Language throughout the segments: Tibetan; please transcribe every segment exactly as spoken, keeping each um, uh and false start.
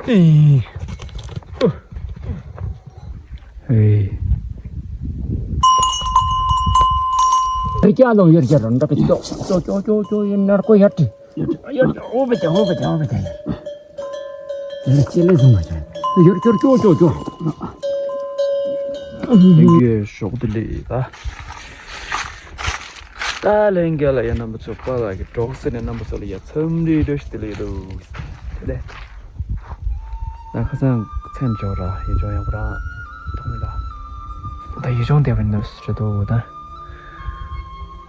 ཨེ། ཨེ། ཡར་རྒྱས་ལོང་ཡར་རྒྱས་ལོང་འདྲ་པའི་ཅོ་ཅོ་ཅོ་ཅོ་ཅོ་ཡིན་ནར་ཀོ་ཡར་ཏི། ཡར་རྒྱས་ཨོ་བེ་ཅ་ཨོ་བེ་ཅ་ཨོ་བེ་ཅ་ཡར། ཡར་ཅི་ལེ་ཟུང་མ་ཅ། ཡར་ཡར་ཅོ་ཅོ་ཅོ། ལྷན་རྒྱས་ཞོགས་བདེ་ལེགས་ད། ད་ལྷན་རྒྱས་ལ་ཡ་རྣམ་པ་ཚོ་པཱ་ལགས་ཀྱི་གྲོགས་ཟེར་ནས་རྣམ་པ་ཚོ་ལ་ཡ་འཚམས་འདྲི་བཀྲ་ཤིས་བདེ་ལེགས་འདུག་དེ་ལས། ད་ཁ་སང་མཚན་འཇོག་ར་ཡིད་ཆུང་ཡག་པོ་རང་མཐོང་མི་ལ། ད་ཡིད་ཆུང་བདེ་བའི་གནས་སུ་འདུག་ད།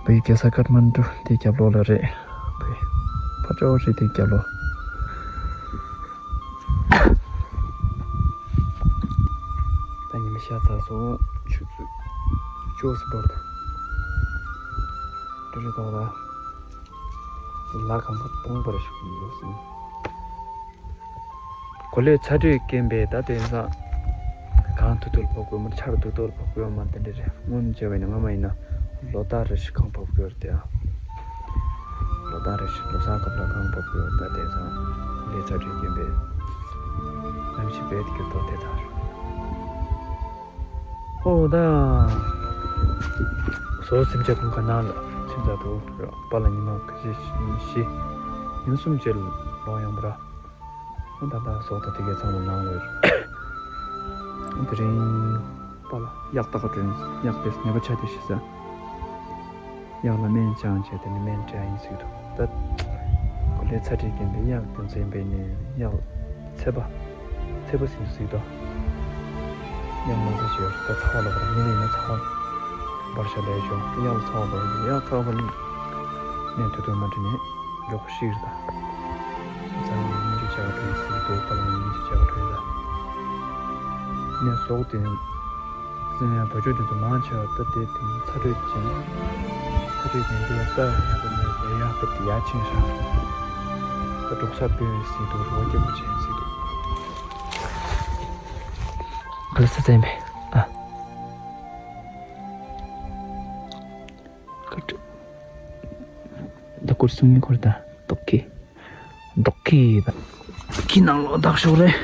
བོད་ཀྱི་རྒྱལ་ས་ཀཏ་མན་ཀྲུ་དེ་རྒྱབ་ལོགས་ལ་རེད། བོད་ཕ་ཅོག་རེད་དེ་རྒྱབ་ལོགས། ད་ཉི་མ་ཤར་ཚར་སོང་། ཆུ་ཚོད་བཅུ་སུ་འབར་ད། ཏྲི་ཏྲི་ཏོག་ལ། ལ་གང་ག་སྟོང་པར་ཞིག་ཡོད་སོང་། གོ་ལའི་ཚ་དྲོད་རྐྱེན་པས་ད་དེང་སང་། གངས་ཐུག་ཐུག་ལ་བབས་དགོས་མ་རེད། ཆར་ཐུག་ཐུག་ལ་བབས་དགོས་མ་དེ་འདྲ་རེད། སྔོན་བྱས་པ་ཡིན་ན་སྔ་མ་ཡིན་ན་ལོ་ལྟར་རེ་བཞིན་གངས་བབས་དགོས་རེད་དེ། ལོ་ལྟར་རེ་བཞིན་ལོ་གསར་སྐབས་ལ་གངས་བབས་དགོས་རེད། ད་དེང་སང་གོ་ལའི་ཚ་དྲོད་རྐྱེན་པས་གནམ་གཤིས་རྦད་དེ་འགྱུར་ལྡོག་དེ་ཚར། ཨོ་ད། བཟོ་སེམས་ཅན་ཁོང་ཁ་ནང་ལ་ཕྱིན་ཚར་འདུག་པཱ་ལགས་ཉི་མ་ཁ་ཤས་ཉི་མ་བཞི། ཉི་མ་གསུམ་རྗེས་ལ་ལོག་ཡོང་བ་ར། ཨོ་ད་ད་བཟོ་ད་དེ་གའི་ཚང་མ་ནང་ལ་ཡོད། དེ་རིང་པཱ་ལགས་གཡག་ལྟ་ག་འགྲོ་ཡིན། གཡག་དེ་ནད་པ་ཆགས་དེ་ཤི་ས། གཡག་ལ་སྨན་བཅངས་བྱས་དེ་ནས་སྨན་སྤྲད་ཡིན་ཟེར་འདུག་ད་གོ་ལའི་ཚ་དྲོད་རྐྱེན་པས་གཡག་དེ་ཚོ་ཡིན་པས་ནས་གཡག་ཚད་པ། ཚད་པ་ཟིན་དུ་ཟིག་དོ། གཡག་མང་ཚ་ཞིག་ཡོད་རེད། ད་ཚ་བ་ལོག་ར་མི་ལ་ཡིན་ན་ཚ་བ་འབར་ཤ་ལས་བྱུང་། ད་གཡག་ལ་ཚ་བ་འབར་གི་གཡག་ཚ་བ་འབར་ནས་ནས་དུ་དུ་མ་འདྲི་ནས་མགྱོགས་པོ་ཤི་རེད་ད། ཚ་བ་སྨན་བཅོས་བྱ་བ་དུ་ཡིན་ཟིག་དོ། པཱ་ལགས་ནས་སྨན་བཅོས་བྱ་བ་དུ་ཡིན་ད། དེ་ནས་ཟོག་དེ་སེམས་ཡང་བ་ཅོ་དེ་ཚོ་མང་ཆེ་བ་ད་དེ་དེང་ཚ་དྲོད་ཅན། ཚ་དྲོད་ཅན་དེ་ཡང་རྩ་ཡག་པོ་མེད་ཟེར་ཡག་ད་དེ་ཡ་ཆེན་ཤག་ད་འབྲུག་ས་བོད་ཟེར་འདུག་རོ་སྐྱེ་བོ་ཅན་ཟེར་འདུག་ག་ལ་ས་ཙན་པས་ཨ། ཀ་ཀྲི། ད་སྐོར་སུང་ངི་སྐོར་ད་རྡོག་ཁི། རྡོག་ཁི་ད། ཁི་ནང་ལོག་བདག་ཤོག་རེད།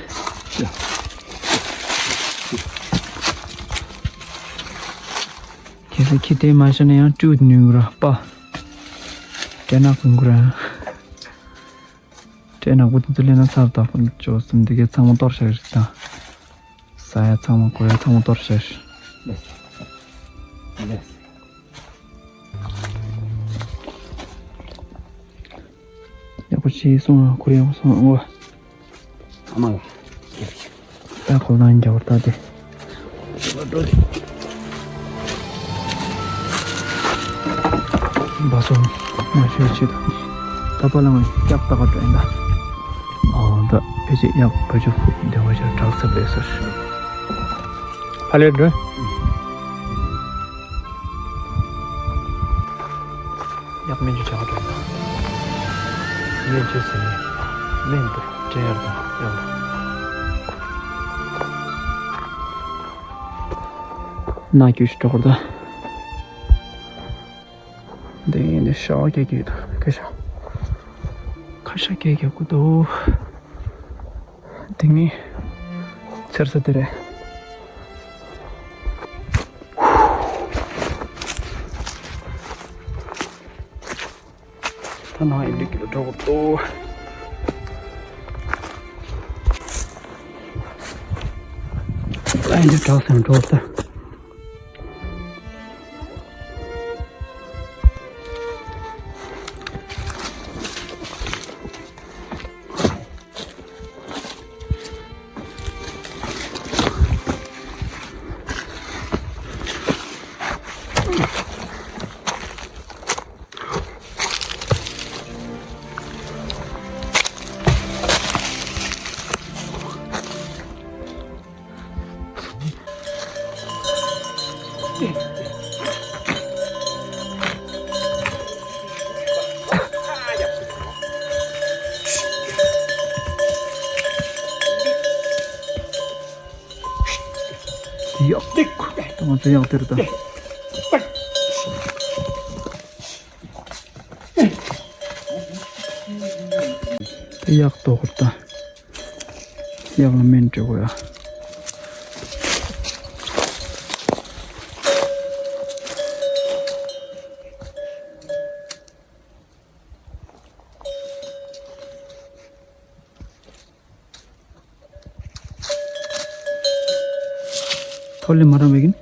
ཁྱེད་ཚོ་ཁྱི་དེ་མ་ཤ་ན་ཡང་བཀྲུས་ནུས་ར་པ། སྤྲད་ན་གོང་གུ་ར། སྤྲད་ན་གོ་དེ་ཚོ་ལེན་ན་ཚར་ད་ཁོ་ཅོ་སུམ་དེ་གའི་ཚང་མ་གཏོར་བཞག་རེད་ད། ཟ་ཡ་ཚང་མ་གོ་ཡ་ཚང་མ་གཏོར་བཞག་རེད། ཡག་པོ་ཞིག་སོང་ཨ། ཁོ་རེ་ཡག་པོ་སོང་ཨ། ཨ་མ་ལ། ད་ཁོ་ལ་འགྱུར་ད་དེ། བ་སོ་མ་ཤོད་ཅི་ད། ད་པཱ་ལགས་ངས་གཡག་ལྟ་ག་འགྲོ་ཡིན་ད། ཨོ་ད་ཕལ་ཆེར་གཡག་བ་ཅོ་བདེ་བ་ཅོ་དྲག་ཚབ་ལས་ཟེར། ཕ་ལེར་འགྲོ། གཡག་སྨན་བཅོས་བྱ་བ་འགྲོ་ཡིན་ད། སྨན་བཅོས་ཟེར་ནས་སྨན་དུ་སྤྲད་ཡར་དང་གཡག་ལ། ན་རྒྱུ་ཞིག་འགྲོ་གི་རེད་ད། འདི་ནི་ཤ་བ་སྐྱེ་གི་ད་ཁ་ཤ། ཁ་ཤ་སྐྱེ་གི་ཀུ་ཏོ། དེ་ངའི་འཚེར་ས་དེ་རེད། ད་ནང་ཡིན་འདི་ཀི་ལོ་འགྲོ་གི་ཏོ། ཨ་འདི་གྲགས་སེམས་འགྲོ་ད། ཡག་ཏིག་ད་ང་ཚོ་ཡག་དེར་ད། ད་ཡག་ཏོག་ད། གཡག་ལ་སྨན་སྤྲད་དགོས་ཡ། ཐོ་ལེ་མ་ར་མེ་གིན།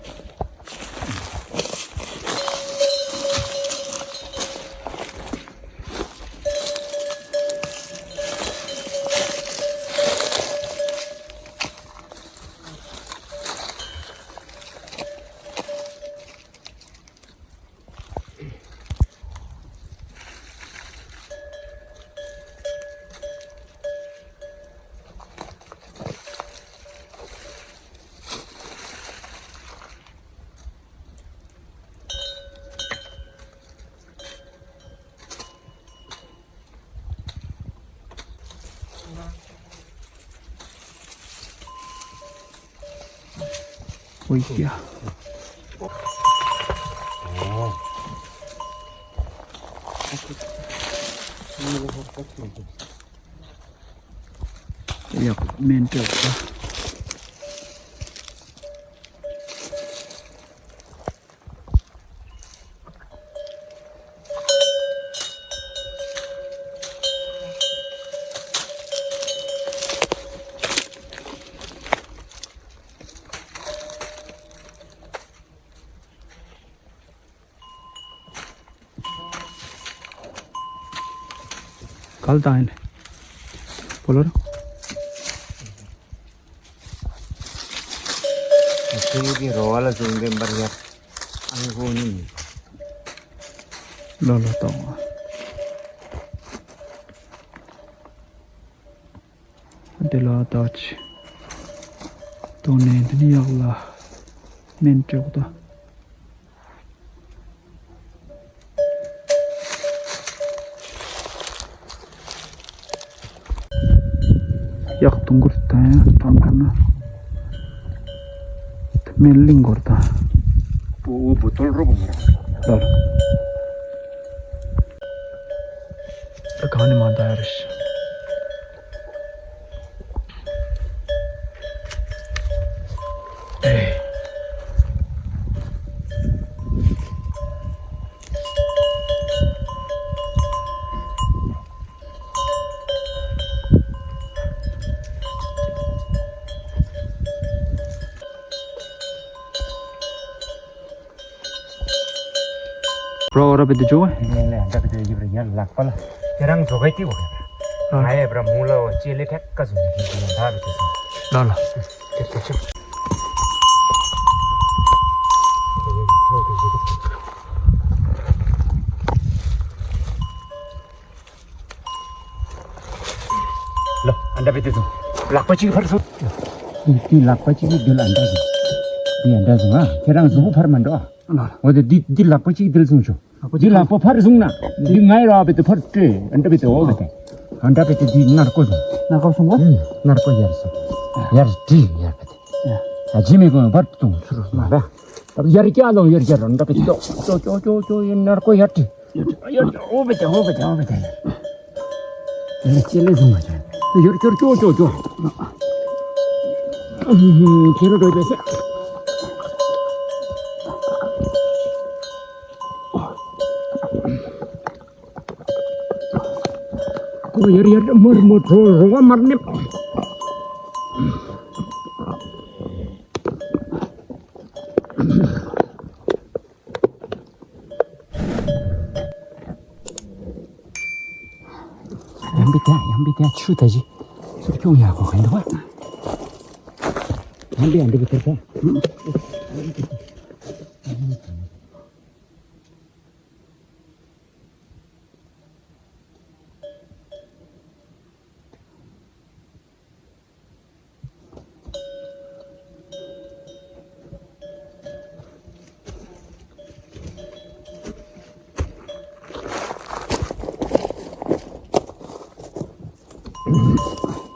ཨོ་ཡ། ཡག་སྨན་སྤྲད་པ། གལ་དང་ཡིན། སྤོ་ལོ་ར། ཁྱེད་ཀྱི་རོ་བ་ལ་བཟུང་འདེམས་པར་ཡ། ཨང་གོ་ནི་མི། ལོ་ལོ་གཏོང་བ། འདི་ལ་ད་ཅི། གཏོང་ནས་འདི་ནི་གཡག་ལ་སྨན་སྤྲད་དགོས་ད། གཡག་དུང་དཀར་དང་ཡང་དང་དང་ན། སྨན་གླིང་སྐོར་དང་། པོ་བུ་ཏོལ་རོ་བ་མ་ར། ལ། ད་གང་ནས་མ་འདའ་རེ་ཤི། རོ་ར་བེ་དེ་ཇོ། ནས་ནས་འདྲ་བེ་དེ་ཡིབ་ར་ཡར་ལག་པ་ལ་དེ་རང་འགྲོ་གི་ཏི་བ། ཨ། ང་ཡ་བྲ་མུ་ལ་བ་ཅེ་ལེ་ཐེག་ཀ་ཟུང་གི་ཡིན་ད་བེ་དེ་སོང་། ལ་ལ། དེ་དེ་ཆུ། ལོ། ཨ་འདྲ་བེ་དེ་སོང་། ལག་པ་གཅིག་ཕར་སོང་། དེ་ལག་པ་གཅིག་གི་རྒྱུ་ལ་འདྲ་སོང་། དེ་འདྲ་སོང་ཨ། ཁྱེད་རང་གཟུགས་པོ་ཕར་མ་འགྲོ་ཨ། ལ་ལ། འོ་དེ་འདི་འདི་ལག་པ་གཅིག་འདིར་སོང་ཆོག་ལག་པ་འདི་གཅིག་ལག་པ་ཕར་སོང་ན། འདི་ང་ཡི་ར་བེ་དེ་ཕར་སྤྲོད། ཨ་འདྲ་བེ་དེ་འོ་བེ་དེ། ཨ་འདྲ་བེ་དེ་འདི་ནར་ཀོ་སོང་། ནར་ཀོ་སོང་གོ་ཨུམ། ནར་ཀོ་ཡར་སོང་། ཡར་བྲིས་ཡར་བེ་དེ། ཨ་ཇི་མི་གོ་བར་དུ་སོང་ཚུར་མ་ར། ཡར་སྐྱ་ལོང་ཡར་སྐྱ་ར་འདྲ་བེ་དེ་ཅོ་ཅོ་ཅོ་ཅོ་ཡར་ནར་ཀོ་ཡར་བྲིས། ཡོད་ཡོད་ཨོ་བེ་ཏེ་ཨོ་བེ་ཏེ་ཨོ་བེ་ཏེ། ཡོད་ཅི་ལེ་ཟུང་མ་ཅན། ཡོད་ཀྱོར་ཀྱོ་ཀྱོ་ཀྱོ། ཁྱེད་རང་འགྲོ་བྱེད་སེ། ཁོ་ཡར་ཡར་མར་མོ་གྲོ་རོ་བ་མར་ནེ། ཡང་པི་ཏ་ཡང་པི་ཏ་ཆུ་ད་ཅི་ཚུར་སྐྱོང་ཡག་གོ་ག་འདུག་བ། ཡང་པི་ཡང་པི་ཏ་ཏ།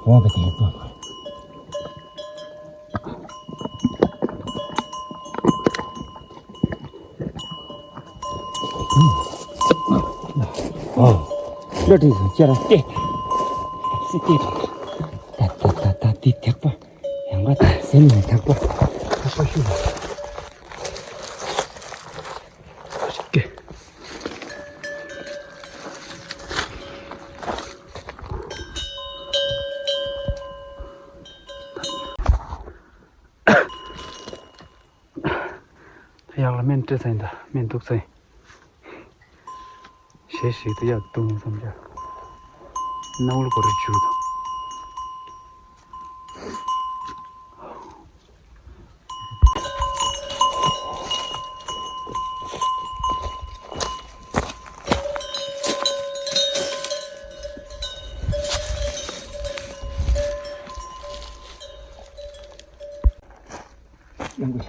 འོ་ག་དེ་པོ། ཨོ། ལོ་དྲིས་སུ་ཅེར་སྟེ། སི་ཏེ། ཏ་ཏ་ཏ་ཏ་ འདི་ཐེག་པ། ཡང་ག་ཟེར་ནས་ཐེག་པ། ཐེག་པ་ཤུ་ལ། ཁོ་ཞིག་གེ། ཡག་ལ་སྨན་སྤྲད་ཚར་ཡིན་ད། སྨན་བཏུག་ཚར་ཡིན། ཞེ་ཞིག་ཏུ་ཡག་བཏུག་ཡིན་བསམ་བྱ། སྣང་བུལ་གོ་རུ་བཅུག་དང་།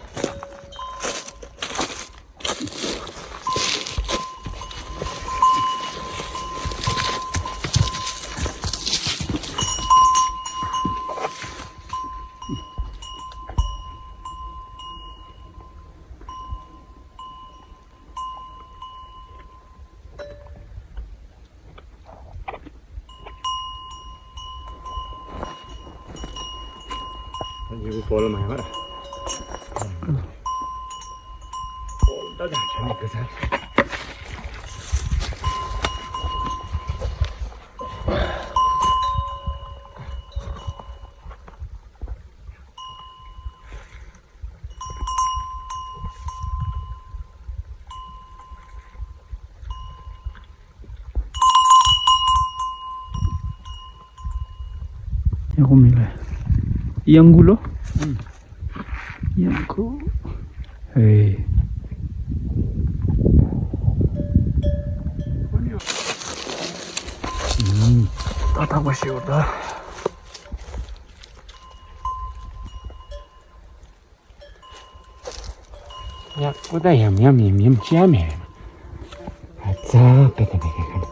ཡག་པོ་མིན་ལ། གཡང་འགུག་ལོ། གཡང་འགུག་ཧེ། ད་ཐག་པ་ཤེས་བར་ད། ཡ། ཀུ་ད་ཡམ་ཡམ་ཡམ་ཡམ་ཅི་ཡ་མེད། ཨ་ཙ། པེ་ཏེ་པེ་ཏེ་ཁ།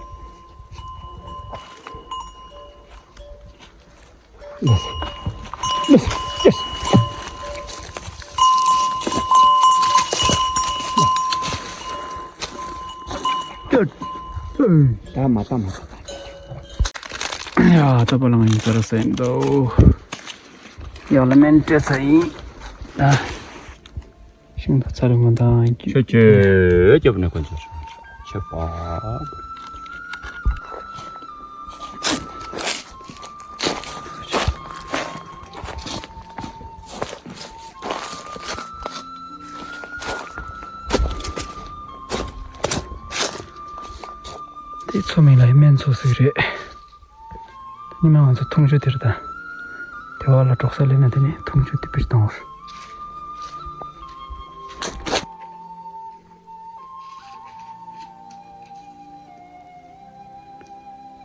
ཡེ་སི། ཡེ་སི། ཡེ་སི། ད་མ་ད་མ་ད། ཡ། ད་པ་ལང་ཡིན་ཙར་སེན་དོ། ཡང་ལ་སྨན་སྤྲད་ཚར་ཡིན། ཨ། ཤིང་ད་ཚར་མ་དང་། ཁྱོད་ཁྱོད་སྐྱོབ་ནས་ཀོན་ཚོ་ཆོད་པ། དེ་ཚོ་མིན་ལ་སྨན་ཚོ་ཟིག་རེད། ཉི་མ་ང་ཚོ་འཐུང་ཆུ་དེར་དང་། དེ་བ་ལ་གྲོགས་ས་ལེན་ན་དེ་ནས་འཐུང་ཆུ་དེ་པིར་བཏང་བར།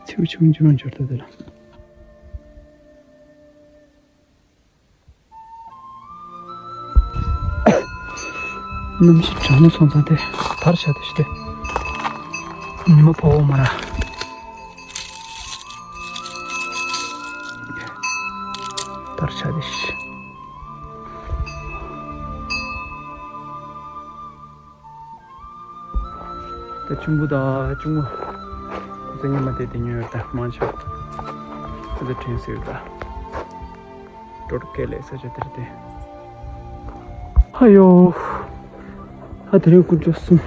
ཚེའུ་ཆུང་ཆུང་འབྱོར་ད་དེ་ལ། གནམ་གཤིས་གྲང་མོ་སོང་ཙང་དེ་དར་ཆ་དེ་ཞི་དེ། ཉི་མ་ཕོ་བོ་མ་ར། དར་ཆ་དེ་ཞི། ད་གཅུང་པོ་ད་གཅུང་མོ། ཁོ་ཚོ་ཉི་མ་དེ་དེ་ཉོས་ཡོད་ད་མང་ཆེ། ཁོ་ཚོ་དྲན་སོ་ཡོད་ད། ཀྲོ་ཀེ་ལེ་ས་ཆ་དེར་དེ། ཧ་ཡོ། ཧ་དེ་རིང་དཀོན་མཆོག་གསུམ།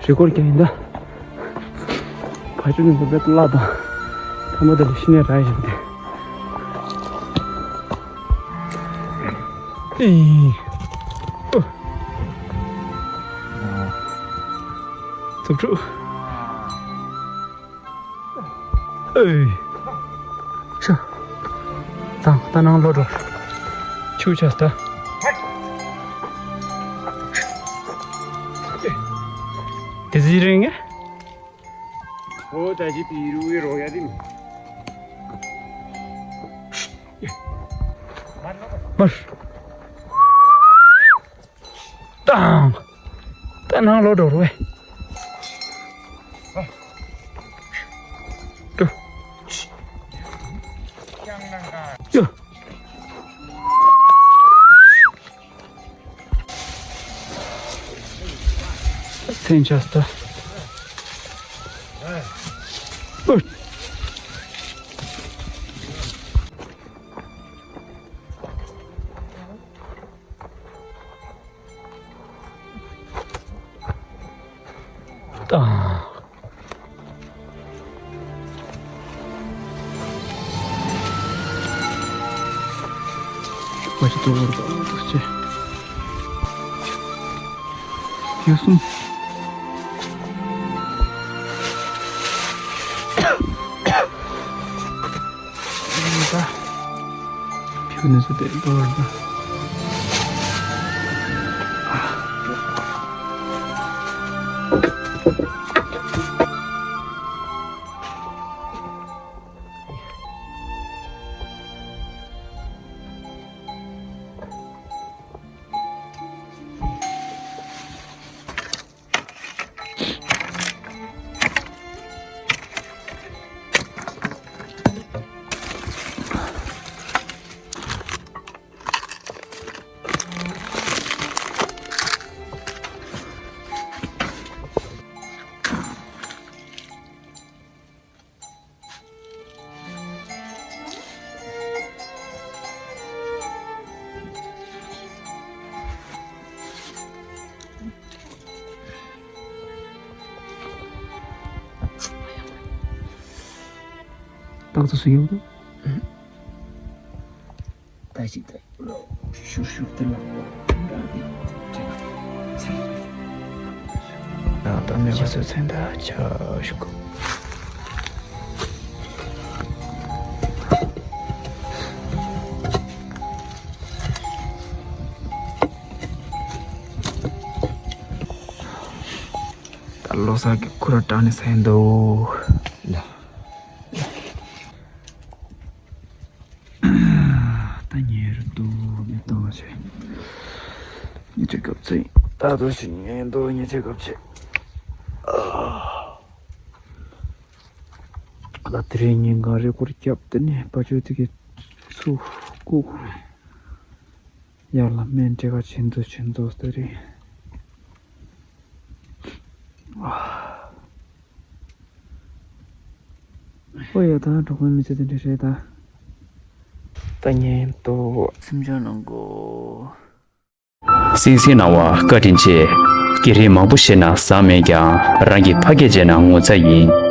རི་སྐོར་རྒྱག་ཡིན་ད། ཕ་ཆུ་ནི་འདི་བེད་ལ་དང་། ཐ་མ་དེ་ལ་ཤི་ནས་ར་ཡིན་ཏེ། ཨེ། ཨོ། ཙུབ་ཕྲུག་ཨེ། ཤ། ད་ད་ནང་ལོག་འགྲོ། ཆུ་ཆགས་ད། དེ་ཟི་རེད་ངས། ཨོ་ད་ཅི་པི་རུ་ཡི་རོ་ཡ་དི་མི། མར། ཏང་། ད་ནང་ལོག་འགྲོ་རུ་བས། ཏུ། ཡོ། སེམས་ཆགས་ཏོ། ཨུ། དང་། པ་ཅི་ཏོག་ཏོག་ཏོག་ཅེ། ཡོད་སོང་། ད། ཁྱོད་ནི་ཟེར་ཏེ་འགྲོ་བར་ད། རྟགས་ཚོ་སུ་ཡོད། ད་ཞིག་ད་ཤུར་ཤུར་དེ་ལ་ད་ད་མེད་པ་བཟོས་ཚན་ད་ཆ་ཞུགས། ད་ལོ་གསར་གྱི་ཁུ་ར་བཀྲམ་ནས་ཟ་ཡི་འདུག། ད་ཉལ་རུ་འདུག་མི་གཏོང་བ་བྱས། ཉལ་ཆས་སྐབས་ཚེ་ད་དུ་ཞིག་ཉལ་འདུག་ཉལ་ཆས་སྐབས་ཚེ། ད་དེ་རིང་ཉིན་གང་རེ་སྐོར་བརྒྱབ་དེ་ནས་པ་ཆོས་དེ་གའི་ཚུར་བཀུག་ཡར་ལ་སྨན་སྤྲད་ག་ཆེན་ཚོ་ཆེན་ཚོ་ཟེར་རེད། ཨོ་ཡ་ད་གྲོགས་པོའི་མི་ཚེ་དེ་འདྲ་རེད་ད། ད་ཉན་ཏོ། སེམས་ཆུང་གནང་གོ། སིང་སིང་གནང་བ་བཀའ་དྲིན་ཆེ། བརྒྱ་རེ་མང་པོ་བཤད་ན་ཟ་མེད་ཀྱང་རང་གིས་ཕ་སྐད་བྱས་ན་ངོ་ཚ་ཡིན།